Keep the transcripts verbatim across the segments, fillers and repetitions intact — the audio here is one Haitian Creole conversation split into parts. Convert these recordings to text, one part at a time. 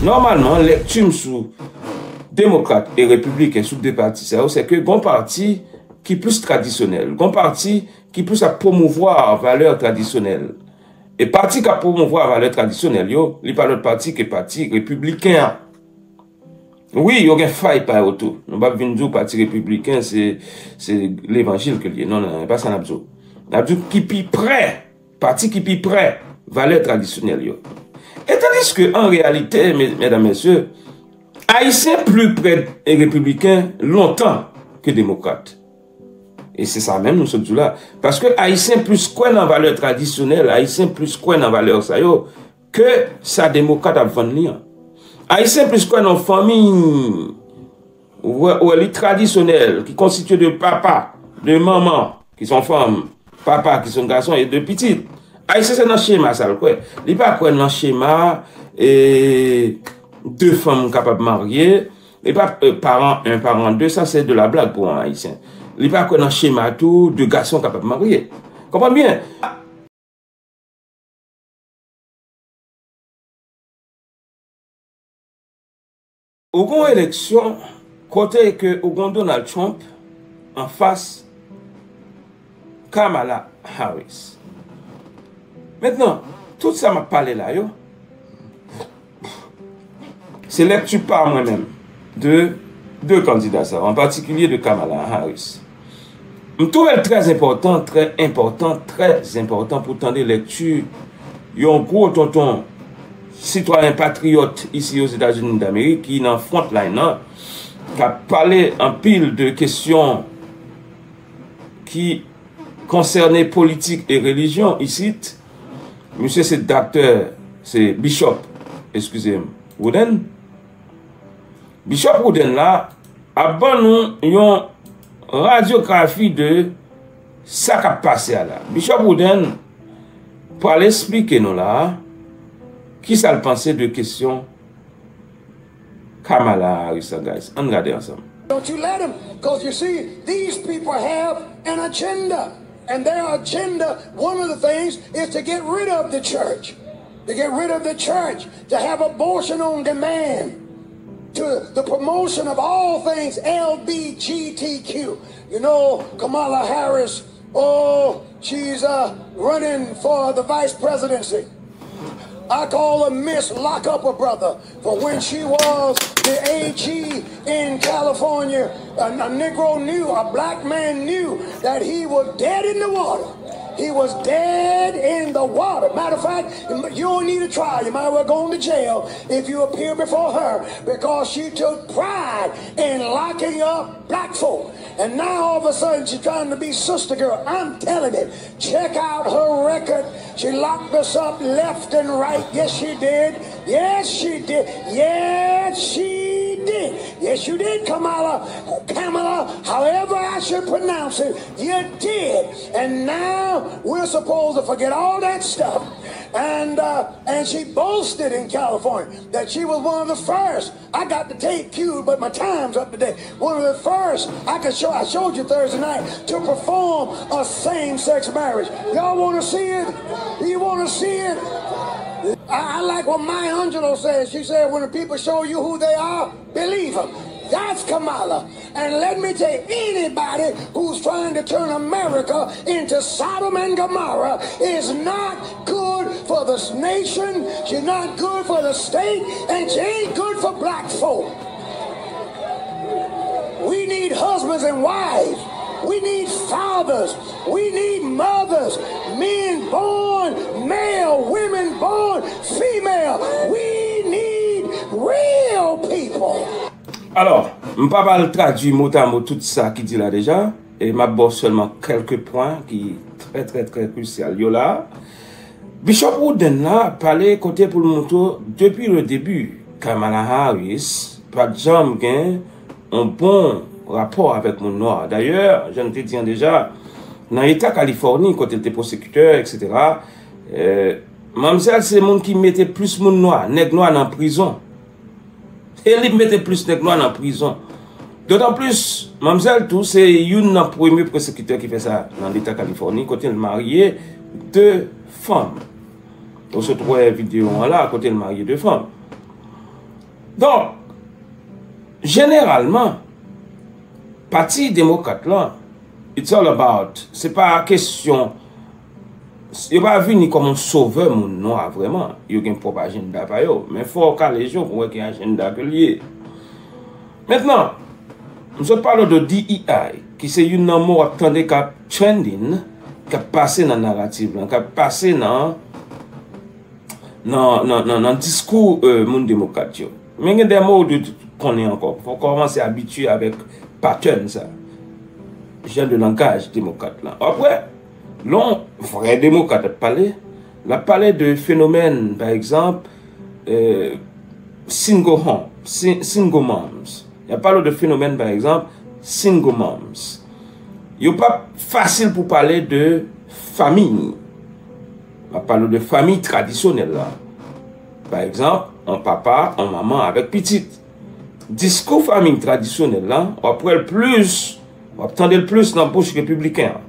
Nòmalman, lekti m sou demokrat e repibliken, sou de pati sa yo, se ke gon pati ki plis tradisyonèl, gon pati ki plis ap pwomouvwa valè tradisyonèl. E pati k ap pwomouvwa valè tradisyonèl yo, li pa lòt pati ke pati repibliken an. Wi, yo gen fay pa yo tou. Nou p ap vin di w pati repibliken se, se levanjil ke l ye. Non, non, non, e pa sa n ap di w. N ap di w ki pi pre, pati ki pi pre valè tradisyonèl yo. E tandiske, an reyalite, me-, medam, mesye, Ayisyen pli pre repibliken lontan ke demokrat. E se sa menm nou sot di w la. Paske Ayisyen plis kwè nan valè tradisyonèl, Ayisyen plis kwè nan valè sa yo ke sa demokrat ap vann li an. Ayisyen plis kwè nan fanmi, ou wè, ou wè li tradisyonèl, ki konstitye de papa, de manman, ki se yon fanm, papa, ki se yon gason, e de pitit. Ayisyen se nan chema sa l kwè. Li pa kwè nan chema, e, de fanm kapab marye. Li pa, e, paran en, paran de, sa se de la blag pou yon Ayisyen. Li pa kwè nan chema tou, de gason kapab marye. Konprann byen? Ou gon eleksyon kote ke ou gon Donald Trump anfas Kamala Harris. Mentnan, tout sa m ap pale la yo, se lekti pa mwen menm de de kandida sa yo, an patikilye de Kamala Harris. M twouve l trè enpòtan, trè enpòtan, trè enpòtan pou tande lekti yon gwo tonton sitwayen patriyòt isi Ozetazini Damerik ki nan front line nan, k ap pale anpil de kesyon ki konsène politik e relijyon isit. Misye se doktè, se Bishop, eskize m, Woodhen. Bishop Woodhen la ap ban nou yon radyografi de sa k ap pase a la. Bishop Woodhen pral esplike nou la kisa l panse de kesyon Kamala Harris la, guys. Ann gade ansanm. Don't you let them, because you see, these people have an agenda. And their agenda, one of the things, is to get rid of the church. To get rid of the church, to have abortion on demand, to the promotion of all things L B G T Q. You know, Kamala Harris, oh, she's uh, running for the vice presidency. I call her Miss Lock Up a Brother, for when she was the A G in California, a, a Negro knew, a black man knew that he was dead in the water. He was dead in the water. Matter of fact, you don't need a trial. You might as well go on to jail if you appear before her, because she took pride in locking up black folk. And now all of a sudden she's trying to be sister girl. I'm telling it. Check out her record. She locked us up left and right. Yes, she did. Yes, she did. Yes, she did. Yes, you did, Kamala. Kamala, however I should pronounce it, you did. And now we're supposed to forget all that stuff. And uh, and she boasted in California that she was one of the first. I got the tape queued, but my time's up today. One of the first, I could show, I showed you Thursday night, to perform a same-sex marriage. Y'all want to see it? Do you want to see it? I, I like what Maya Angelou says. She said, when the people show you who they are, believe them. That's Kamala. And let me tell you, anybody who's trying to turn America into Sodom and Gomorrah is not good for this nation. She's not good for the state, and she ain't good for black folk. We need husbands and wives. We need fathers. We need mothers. Men born male, women born female. We need real people. Alò, m pa pral tradui motamo tout sa ki di la deja, e m ap ba w sèlman kèlke pwen ki trè, trè, trè krisyal yo la. Bishop Woodhen la pale kote pou l montre w, depi le début, Kamala Harris pa t janm gen yon bon rapò avèk moun nwa. Dayè, jan n te di an deja, nan eta Kalifòni, kote l te pwosekitè, etsetera, eh, manmzèl se moun ki mete plis moun nwa, nèg nwa nan prizon. E li mete plis nèg nwa nan prizon. Dotanplis, manmzèl tou se youn nan premye pwosekitè ki fè sa nan Leta Kalifòni, kote l marye de fanm. Ou sot wè videyo an la, kote l marye de fanm. Donk, jeneralman, Pati Demokrat la, it's all about, se pa kesyon, yo pa vini kòm yon sovè moun nwa vrèman. Yo gen pwòp ajanda pa yo. Men fò w kale je w pou w wè ki ajanda ke l ye. Mentnan, m sot pale w de D E I, ki se youn nan mo w ap tande k ap trending, k ap pase nan narativ lan, k ap pase nan nan, nan, nan, nan diskou euh, moun demokrat yo. Men gen de mo ou dwe konnen ankò. Fò w kòmanse abitye avèk pattern sa. Jan de langaj demokrat lan. Apre, lè yon vrè demokrat ap pale, l ap pale de fenomèn, pa egzanp, euh, single home, si- single moms. Y ap pale de fenomèn, pa egzanp, single moms. Yo p ap fasil pou pale de fanmi. M ap pale de fanmi tradisyonèl la. Pa egzanp, yon papa, yon manman avèk pitit. Diskou fanmi tradisyonèl la, w ap wè l plis, w ap tande l plis nan bouch repibliken an.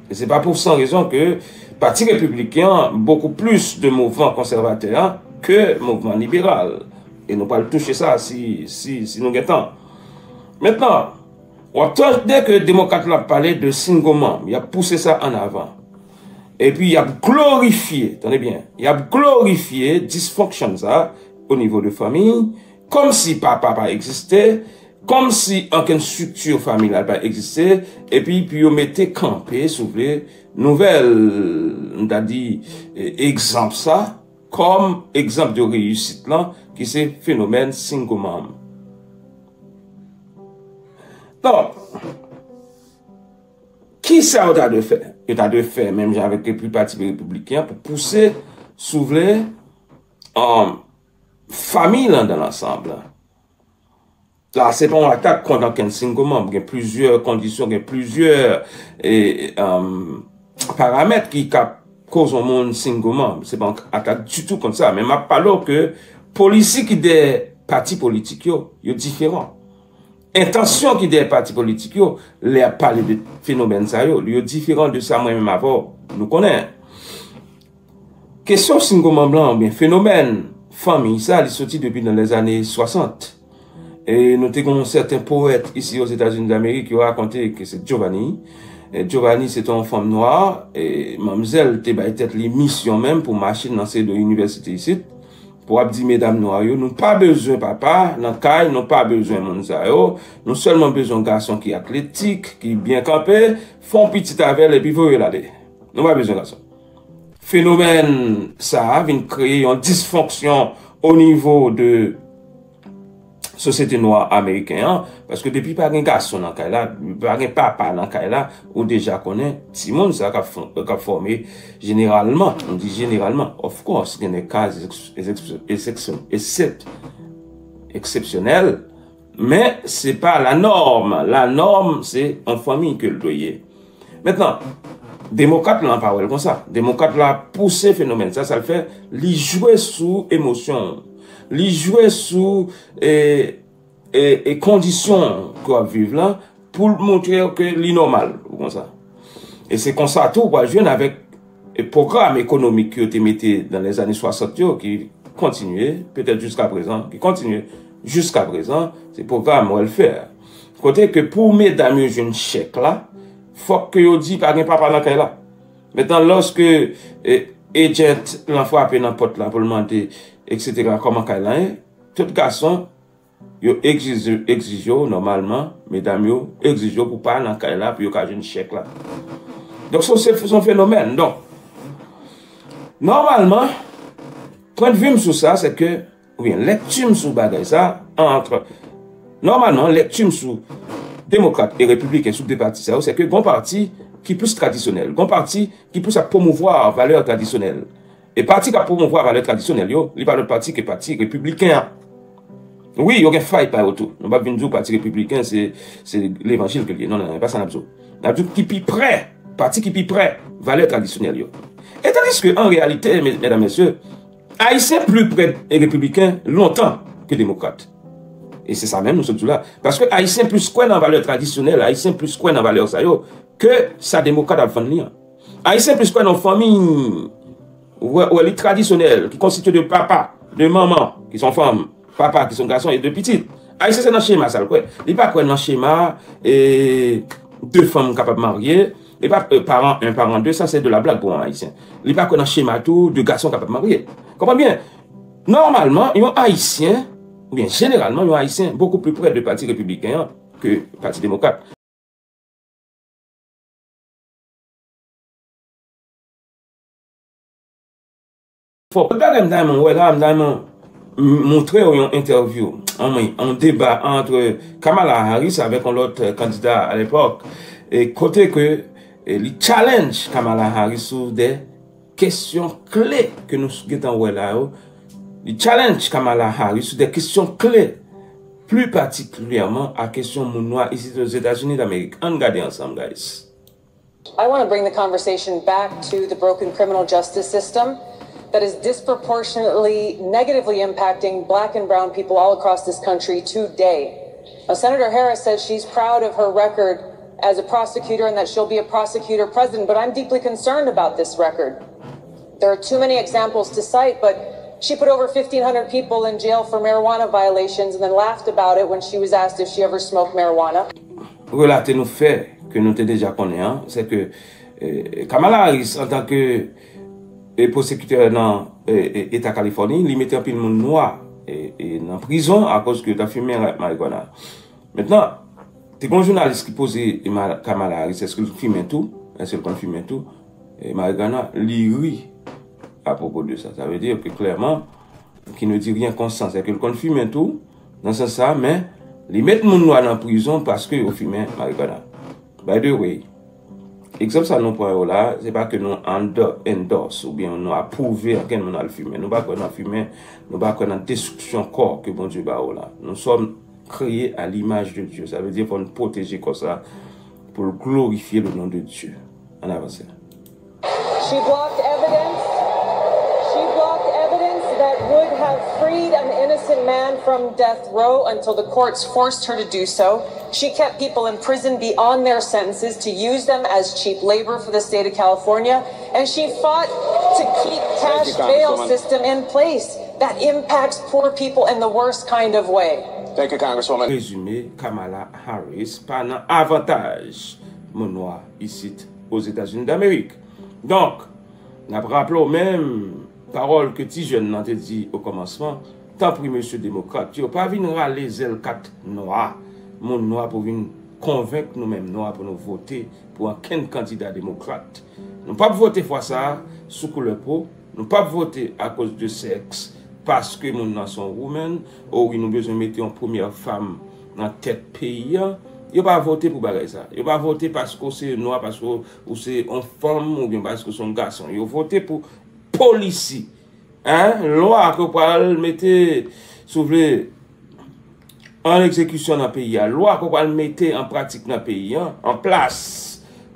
E se pa pou san rezon ke Pati Repibliken an bokou plis de mouvman konsèvatè a ke mouvman liberal. E nou pral touche sa si, si, si nou gen tan. Mentnan, w ap tande ke demokrat la ap pale de single mom, y ap pouse sa an avan. Epi y ap glorifye, tande byen, y ap glorifye dysfunction sa o nivo de fanmi, kòmsi papa pa egziste, kòmsi okenn strikti familyal pa egziste, epi pou yo mete kanpe, si w vle, nouvèl, m ta di, e, egzanp sa, kòm egzanp de reyisit lan, ki se fenomèn single mom. Donk, kisa yo ta dwe fè? Yo ta dwe fè menm jan avèk Repi- Pati Repibliken an pou pouse, si w vle, um, fanmi lan dan lansanm. La, se pa yon atak kont ankenn single mom. Gen plizyè kondisyon, gen plizyè e, um, paramèt ki ka koz yon moun single mom. Se pa yon atak ditou kont sa. Men m ap pale w ke polisi ki dèyè pati politik yo, yo diferan. Entansyon ki dèyè pati politik yo, lè y ap pale de fenomèn sa yo, yo diferan de sa mwen menm avè w nou konnen. Kesyon single mom lan, oubyen fenomèn fanmi sa, li soti depi nan lèzane swasant. E nou te gen yon sèten powèt isi Ozetazini Damerik, yo rakonte ke se Giovanni. E Giovanni se te yon fanm nwa, e manmzèl te bay tèt li misyon menm pou mache nan seri de inivèsite isit, pou ap di medam nwa yo, nou pa bezwen papa nan kay, nou pa bezwen moun sa yo, nou sèlman bezwen gason ki atletik, ki byen kanpe, fè yon pitit avè l epi voye l ale. Nou pa bezwen gason. Fenomèn sa a vin kreye yon disfonksyon o nivo de sosyete nwa ameriken an, paske depi pa gen gason nan kay la, depi pa gen papa nan kay la, ou deja konnen timoun sa k ap fò- k ap fòme jeneralman, m di jeneralman, of course, gen de ka eksepsyonèl, men se pa lanòm. Lanòm, se yon fanmi ke l dwe ye. Mentnan, demokrat lan pa wè l konsa. Demokrat la pouse fenomèn sa, sa l fè, li jwe sou emosyon w. Li jwe sou e, e, e kondisyon ke w ap viv la pou l montre w ke li nòmal ou konsa. E se konsa tou w pral jwenn avèk e pwogram ekonomik ke yo te mete nan lèzane swasant yo, ki kontinye, petèt jiska prezan, ki kontinye jiska prezan, se pwogram welfare. Kote ke pou medam yo jwenn chèk la, fòk ke yo di pa gen papa nan kay la. Mentnan, lòske e, agent lan frape nan pòt la pou l mande, etsetera, kòman kay la ye, tout gason, yo egzije, egzije w, nòmalman, medam yo egzije w pou pa nan kay la, pou yo ka jwenn chèk la. Donk, se, se, se yon fenomèn. Donk, nòmalman, pwendvi m sou sa, se ke, oubyen lèkti m sou bagay sa, ant, nòmalman, lèkti m sou demokrat e repibliken, sou de pati sa yo, se ke gon pati ki plis tradisyonèl, gon pati ki plis ap pwomouvwa valè tradisyonèl. E pati k ap pwomouvwa valè tradisyonèl yo, li pa lòt pati ke pati repibliken an. Wi, yo gen fay pa yo tou. Nou p ap vin di w pati repibliken se, se levanjil ke l ye. Non, non, non, e pa sa n ap di w. N ap di w ki pi pre, pati ki pi pre valè tradisyonèl yo. E tandiske, an reyalite, me- medam, mesye, Ayisyen pli pre repibliken lontan ke demokrat. E se sa menm nou sot di w la. Paske Ayisyen plis kwè nan valè tradisyonèl, Ayisyen plis kwè nan valè sa yo, ke sa demokrat ap vann li an. Ayisyen plis kwè nan fanmi Ou wè, ou wè, li tradisyonèl, ki konstitye de papa, de manman, ki se yon fanm, papa, ki se yon gason, e de pitit. Ayisyen se nan chema sa l kwè. Li pa kwè nan chema, e, de fanm kapab marye. Li pa, e, paran en, paran de, sa se de la blag pou yon Ayisyen. Li pa kwè nan chema tou, de gason kapab marye. Konprann byen? Nòmalman, yon Ayisyen, oubyen jeneralman, yon Ayisyen bokou pli prè de Pati Repibliken an ke Pati Demokrat. Fò, lòt bagay m ta renmen w wè la, m ta renmen m-, montre w yon entèvyou, anmwen, yon deba ant Kamala Harris avèk yon lòt, e, kandida alepòk, e kote ke, e, li challenge Kamala Harris sou de kesyon kle ke nou gentan wè la yo. Li challenge Kamala Harris sou de kesyon kle, pli patikilyèman a kesyon moun nwa isit Ozetazini Damerik. Ann gade ansanm, guys. I want to bring the conversation back to the broken criminal justice system that is disproportionately negatively impacting black and brown people all across this country today. Now, Senator Harris says she's proud of her record as a prosecutor and that she'll be a prosecutor president, but I'm deeply concerned about this record. There are too many examples to cite, but she put over fifteen hundred people in jail for marijuana violations and then laughed about it when she was asked if she ever smoked marijuana. Relate nou fè ke nou te deja konnen an, se ke, e, Kamala Harris, antanke, e, pwosekitè nan, e, e, Eta Kalifòni, li mete anpil moun nwa, e, e, nan prizon akoz ke yo ta fimen marigwana. Mentnan, te gen yon jounalis ki poze Kamala Harris, èske l fimen tou? Èske l konn fimen tou? E, marigwana, li ri apwopo de sa. Sa vle di ke klèman, qui ne dit rien constant, se ke l konn fimen tou, nan sans sa, men li met moun nwa nan prizon paske yo fimen marigwana. By the way, egzanp sa nou pran yo la, se pa ke nou endo-, endorse oubyen nou apwouve ankenn moun al fimen. Nou pa kwè nan fimen, nou pa kwè nan destriksyon kò ke Bondye ba ou la. Nous sommes créés à l'image de Dieu. Sa vle di fò n pwoteje kò sa pou l glorifye le nom de Dieu. Ann avanse. She blocked evidence. She blocked evidence that would have freed an innocent man from death row until the courts forced her to do so. She kept people in prison beyond their sentences to use them as cheap labor for the state of California. And she fought to keep cash bail system in place that impacts poor people in the worst kind of way. Thank you, Congresswoman. Rezime, Kamala Harris pa nan avantaj moun nwa isit Ozetazini Damerik. Donk, n ap raple w menm pawòl ke ti jèn nan te di o kòmansman, tanpri mesye demokrat yo, pa vin rale zèl kat nwa, moun nwa pou vin konvenk nou menm nwa pou nou vote pou ankenn kandida demokrat. Nou p ap vote fwa sa a sou koulè po, nou p ap vote akoz de sèks, paske moun nan se yon woman, o wi, nou bezwen mete yon premyè fanm nan tèt peyi a. Yo pa vote pou bagay sa. Yo pa vote paske w se nwa, paske w se yon fanm, oubyen paske w se yon gason. Yo vote pou polisi, en, lwa ke w pral mete, si w vle, an egzekisyon nan peyi a, lwa ke w pral mete an pratik nan peyi an, an plas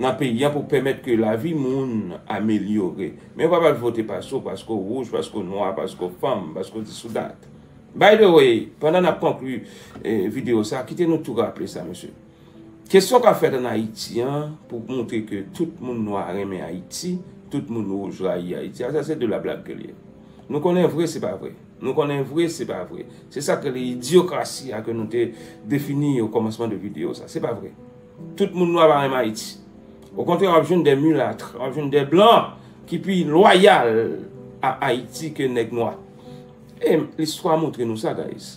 nan peyi an pou pèmèt ke lavi moun amelyore. Men yo pa pral vote paske w, paske w wouj, paske w nwa, paske w fanm, paske w this ou that. By the way, pandan n ap konkli, eh, videyo sa, kite nou tou raple sa, mesye. Kesyon k ap fèt ann Ayiti an, pou montre ke tout moun nwa renmen Ayiti, tout moun wouj rayi Ayiti, a, sa se de la blag ke l ye. Nou konnen vre, se pa vre. Nou konnen vre, se pa vre. Se sa k rele idyokrasi a ke nou te defini o kòmansman de videyo sa. Se pa vre. Tout moun nwa pa renmen Ayiti. Okontrè, w ap jwenn de milat, w ap jwenn de blan ki pi lwayal a Ayiti ke nèg nwa. E listwa montre nou sa, guys.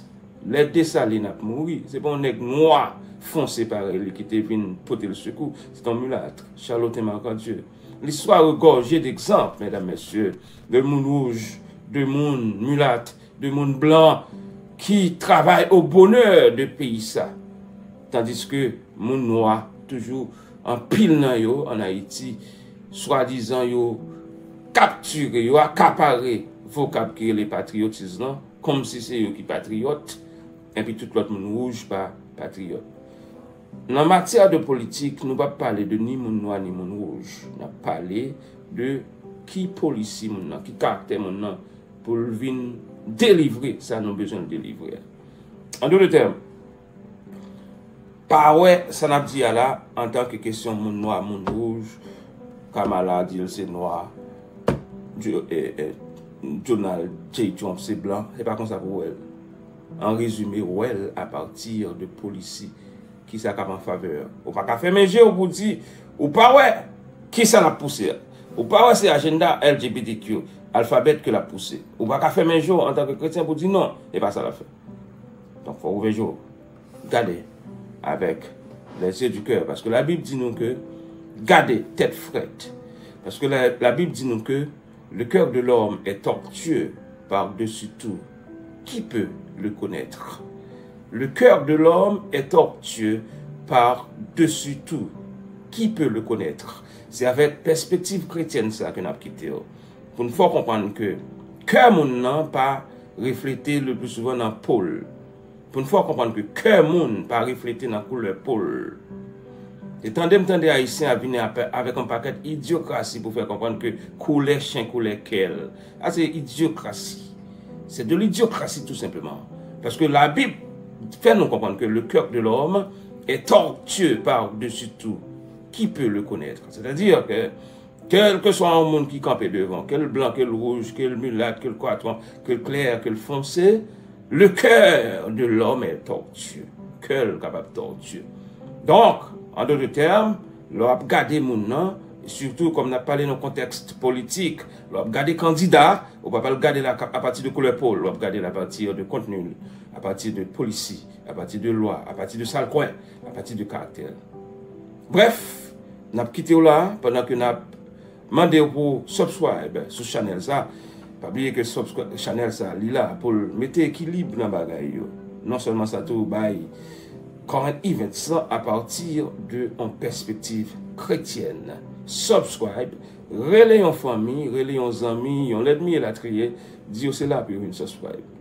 Lè Desalin ap mouri, se pa yon nèg nwa fonse parèy li ki te vin pote l sekou, se te yon milat, Charlotin Marcadieu. Listwa regòje d'egzanp, medam, mesye, de moun wouj, de moun milat, de moun blan ki travay o bonè de peyi sa. Tandiske moun nwa toujou, anpil nan yo ann Ayiti, swadizan yo kaptire, yo akapare vokab ki rele patriyotis lan, kòmsi se yo ki patriyòt, enpi tout lòt moun wouj pa patriyòt. Nan matyè de politik, nou p ap pale de ni moun nwa ni moun wouj. N ap pale de ki polisi moun nan, ki karaktè moun nan, pou l vin delivre sa nou bezwen l delivre a. An dòt tèm, pa wè sa n ap di a la antanke kesyon moun nwa, moun wouj, Kamala di l se nwa, Jo- eh, eh, Donald J. Trump se blan, se pa konsa pou wè l. An rezime, wè l apati de polisi ki sa k ap an favè. Ou pa ka fèmen je w pou di ou pa wè ki sa l ap pouse a. Ou pa wè se ajanda L G B T Q, alfabèt ke l ap pouse. Ou pa ka fèmen je w antanke kretyen pou di non, e pa sa l ap fè. Donk, fò w ouvè je w. Gade avec les yeux du cœur. Paske Labib di nou ke gade tèt frèt. Paske la, Labib di nou ke le cœur de l'homme est tortueux par-dessus tout. Qui peut le connaître? Le cœur de l'homme est tortueux par-dessus tout. Qui peut le connaître? Se avèk pèspektiv kretyèn sa ke n ap kite yo. Pou n fè w konprann ke kè moun nan pa reflete le plus souvent nan po l. Pou n fè w konprann ke kè moun pa reflete nan koulè po l. E tande m tande Ayisyen ap vini ap- avèk yon pakèt idyokrasi pou fè konprann ke koulè chen, koulè kè l. Sa se idyokrasi. C'est de l'idiocratie tout simplement. Paske Labib fè nou konprann ke le cœur de l'homme est tortueux par-dessus tout. Qui peut le connaître? Sètadi ke kèlkeswa yon moun ki kanpe devan, ke l blan, ke l wouj, ke l milat, ke l kwatwon, ke l klè, ke l fonse, le cœur de l'homme est tortueux. Kè l kapab tortueux. Donk, an dòt tèm, lè w ap gade moun nan, sitou kòm n ap pale nan kontèks politik, lè w ap gade kandida, ou pa pral gade l apati de koulè po l, w ap gade l apati de kontni l, apati de polisi, apati de lwa, apati de sa l kwè, apati de karaktè l. Brèf, n ap kite w la pandan ke n ap mande w pou subscribe sou chanèl sa. Pa bliye ke subscri- chanèl sa, li la pou l mete ekilib nan bagay yo. Non sèlman sa, tou bay current events lan apati de yon pèspektiv kretyèn. Subscribe, rele yon fanmi, rele yon zanmi, yon lènmi elatriye, di yo se la pou yo vin subscribe.